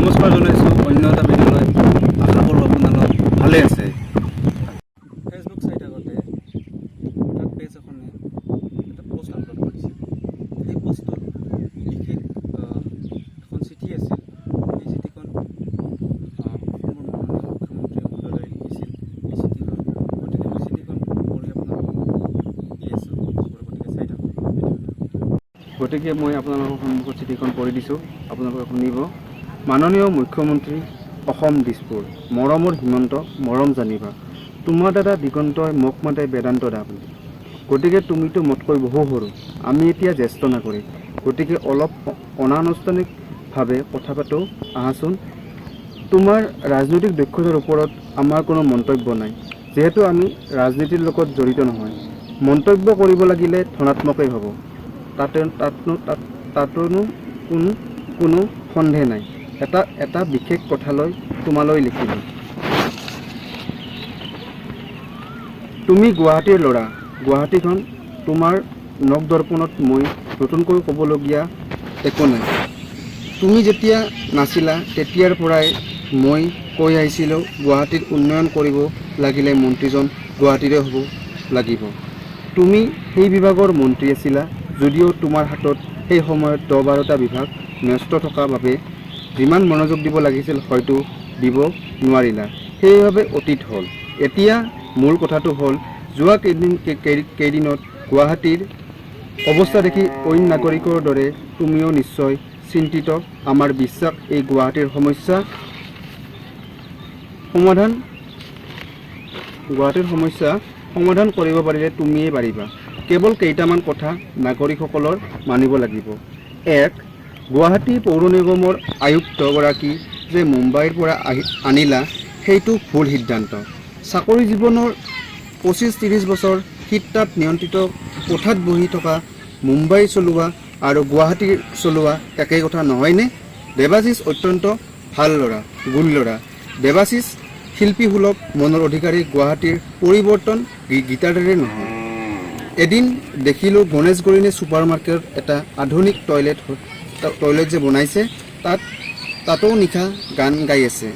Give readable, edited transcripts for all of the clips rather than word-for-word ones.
নমস্কাৰ জনাইছোঁ অন্য এটা ভিডিঅ'লৈ। আশা কৰোঁ আপোনালোক ভালে আছে। ফেচবুক চাই থাকোঁতে তাত পেজ এখনে এটা পষ্ট আপলোড কৰিছিল। সেই পষ্টটোত বিশেষ এখন চিঠি আছিল। সেই চিঠিখন অসমৰ মাননীয় মুখ্যমন্ত্ৰী মহোদয়ে লিখিছিল এই চিঠিখন। গতিকে মই চিঠিখন পঢ়ি আপোনালোকক দি আছোঁ। গতিকে চাই থাকক ভিডিঅ'টো। গতিকে মই আপোনালোকৰ সন্মুখত চিঠিখন পঢ়ি দিছোঁ, আপোনালোকে শুনিব। মাননীয় মুখ্যমন্ত্ৰী, অসম, দিছপুৰ। মৰমৰ হিমন্ত, মৰম জানিবা। তোমাৰ দাদা দিগন্তই মোক মাতে বেদান্ত দা বুলি। গতিকে তুমিতো মোতকৈ বহু সৰু। আমি এতিয়া জ্যেষ্ঠ নাগৰিক, গতিকে অলপ অনানুষ্ঠানিকভাৱে কথা পাতোঁ আহাচোন। তোমাৰ ৰাজনৈতিক দক্ষতাৰ ওপৰত আমাৰ কোনো মন্তব্য নাই, যিহেতু আমি ৰাজনীতিৰ লগত জড়িত নহয়। মন্তব্য কৰিব লাগিলে ধনাত্মকেই হ'ব, তাতে তাতনো তাত তাতনো কোনো কোনো সন্দেহ নাই। এটা এটা বিশেষ কথালৈ তোমালৈ লিখিলোঁ। তুমি গুৱাহাটীৰ ল'ৰা। গুৱাহাটীখন তোমাৰ নখ দৰ্পণত মই নতুনকৈ ক'বলগীয়া একো নাই। তুমি যেতিয়া নাছিলা, তেতিয়াৰ পৰাই মই কৈ আহিছিলোঁ, গুৱাহাটীত উন্নয়ন কৰিব লাগিলে মন্ত্ৰীজন গুৱাহাটীৰে হ'ব লাগিব। তুমি সেই বিভাগৰ মন্ত্ৰী আছিলা যদিও তোমাৰ হাতত সেই সময়ত 10-12টা বিভাগ ন্যস্ত থকা বাবে যিমান মনোযোগ দিব লাগিছিল, হয়তো দিব নোৱাৰিলা। সেইবাবে অতীত হ'ল। এতিয়া মূল কথাটো হ'ল, যোৱা কেইদিনত গুৱাহাটীৰ অৱস্থা দেখি অইন নাগৰিকৰ দৰে তুমিও নিশ্চয় চিন্তিত। আমাৰ বিশ্বাস, এই গুৱাহাটীৰ সমস্যা সমাধান কৰিব পাৰিলে তুমিয়েই পাৰিবা। কেৱল কেইটামান কথা নাগৰিকসকলৰ মানিব লাগিব। এক, গুৱাহাটী পৌৰ নিগমৰ আয়ুক্তগৰাকী যে মুম্বাইৰ পৰা আহি আনিলা, সেইটো ভুল সিদ্ধান্ত। চাকৰি জীৱনৰ 25-30 বছৰ শীত তাপ নিয়ন্ত্ৰিত কোঠাত বহি থকা মুম্বাই চলোৱা আৰু গুৱাহাটী চলোৱা একেই কথা নহয়নে? দেৱাশীষ অত্যন্ত ভাল ল'ৰা, গুণ ল'ৰা। দেৱাশীষ শিল্পীসুলভ মনৰ অধিকাৰী। গুৱাহাটীৰ পৰিৱৰ্তন গীতাৰেৰে নহয়। এদিন দেখিলোঁ, গণেশগুৰি নে ছুপাৰ মাৰ্কেটত এটা আধুনিক টয়লেট টয়লেট যে বনাইছে, তাতো নিশা গান গাই আছে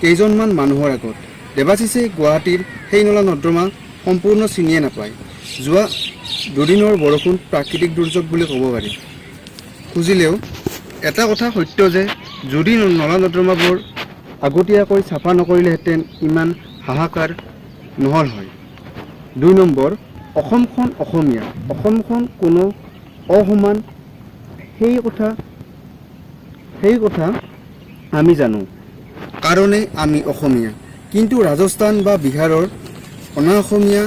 কেইজনমান মানুহৰ আগত। দেৱাশীষে গুৱাহাটীৰ সেই নলা নৰ্দমা সম্পূৰ্ণ চিনিয়ে নাপায়। যোৱা দুদিনৰ বৰষুণ প্ৰাকৃতিক দুৰ্যোগ বুলি ক'ব পাৰি খুজিলেও এটা কথা সত্য যে যদি নলা নৰ্দমাবোৰ আগতীয়াকৈ চাফা নকৰিলেহেঁতেন, ইমান হাহাকাৰ নহ'ল হয়। দুই নম্বৰ, অসমখন অসমীয়া, অসমখন কোনো অসমান, সেই কথা আমি জানো কাৰণে আমি অসমীয়া। কিন্তু ৰাজস্থান বা বিহাৰৰ অনা অসমীয়া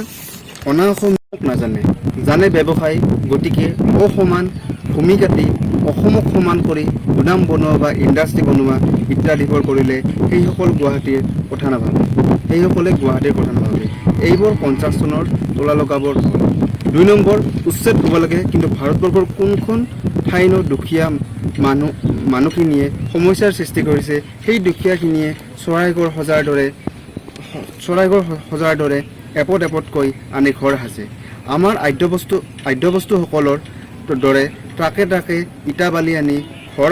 অনা অসমীয়াক নাজানে, জানে ব্যৱসায়। গতিকে অসমান ভূমি কাটি অসমক সমান কৰি গুদাম বনোৱা বা ইণ্ডাষ্ট্ৰী বনোৱা ইত্যাদিবোৰ কৰিলে সেইসকল গুৱাহাটীৰ কথা নাভাবে, সেইসকলে গুৱাহাটীৰ কথা নাভাবে। এইবোৰ 50 চনৰ তলা লগাবৰ হ'ল। দুই নম্বৰ, উচ্ছেদ হ'ব লাগে, কিন্তু ভাৰতবৰ্ষৰ কোনখন ঠাইনো দুখীয়া মানুহখিনিয়ে সমস্যাৰ সৃষ্টি কৰিছে? সেই দুখীয়াখিনিয়ে চৰাইঘৰ সজাৰ দৰে এপদ এপদকৈ আনি ঘৰ সাজে। আমাৰ আদ্যবস্তুসকলৰ দৰে ট্ৰাকে ট্ৰাকে ইটা বালি আনি ঘৰ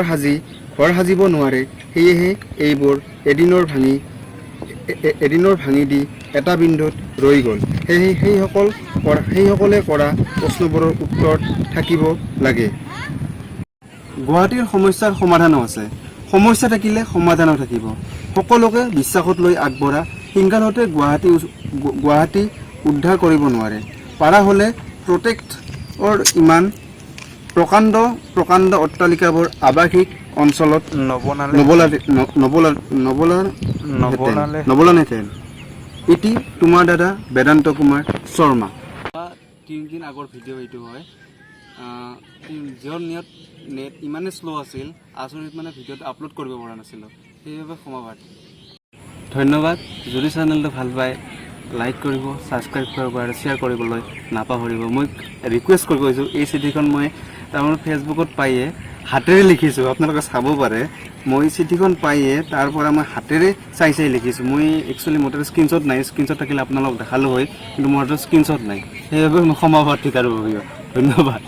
সাজিব নোৱাৰে। সেয়েহে এইবোৰ এদিনৰ ভাঙি দি এটা বিন্দুত ৰৈ গ'ল। সেয়েহে সেইসকলে কৰা প্ৰশ্নবোৰৰ উত্তৰ থাকিব লাগে। গুৱাহাটীৰ সমস্যাৰ সমাধানো আছে। সমস্যা থাকিলে সমাধানো থাকিব। সকলোকে বিশ্বাসত লৈ আগবঢ়া সিংগালহঁতে গুৱাহাটী উদ্ধাৰ কৰিব নোৱাৰে। পাৰা হ'লে প্ৰটেক্টৰ ইমান প্ৰকাণ্ড প্ৰকাণ্ড অট্টালিকাবোৰ আৱাসিক অঞ্চলত নবনালে নবলাহেঁতেন। নবনালে। নবলাহেঁতেন। ইতি তোমাৰ দাদা বেদান্ত কুমাৰ শৰ্মা। 3 দিন আগৰ ভিডিঅ' এইটো হয়। জিঅ'ৰ নেট নেট ইমানেই শ্ল' আছিল, আচৰিত, মানে ভিডিঅ'টো আপলোড কৰিব পৰা নাছিলোঁ। সেইবাবে ক্ষমা প্ৰাৰ্থী। ধন্যবাদ। যদি চেনেলটো ভাল পায়, লাইক কৰিব, ছাবস্ক্ৰাইব কৰিব আৰু শ্বেয়াৰ কৰিবলৈ নাপাহৰিব। মই ৰিকুৱেষ্ট কৰিব গৈছোঁ। এই চিঠিখন মই তাৰমানে ফেচবুকত পায়ে হাতেৰে লিখিছোঁ, আপোনালোকে চাব পাৰে। মই চিঠিখন পায়ে তাৰ পৰা মই হাতেৰে চাই চাই লিখিছোঁ। মই একচুৱেলি মোৰ তাতে স্ক্ৰীনশ্বট নাই। স্ক্ৰীনশ্বট থাকিলে আপোনালোকক দেখালোঁ হয়, কিন্তু মোৰ হাতত স্ক্ৰীনশ্বট নাই। সেইবাবে মই ক্ষমা প্ৰাৰ্থী কাৰো। ধন্যবাদ।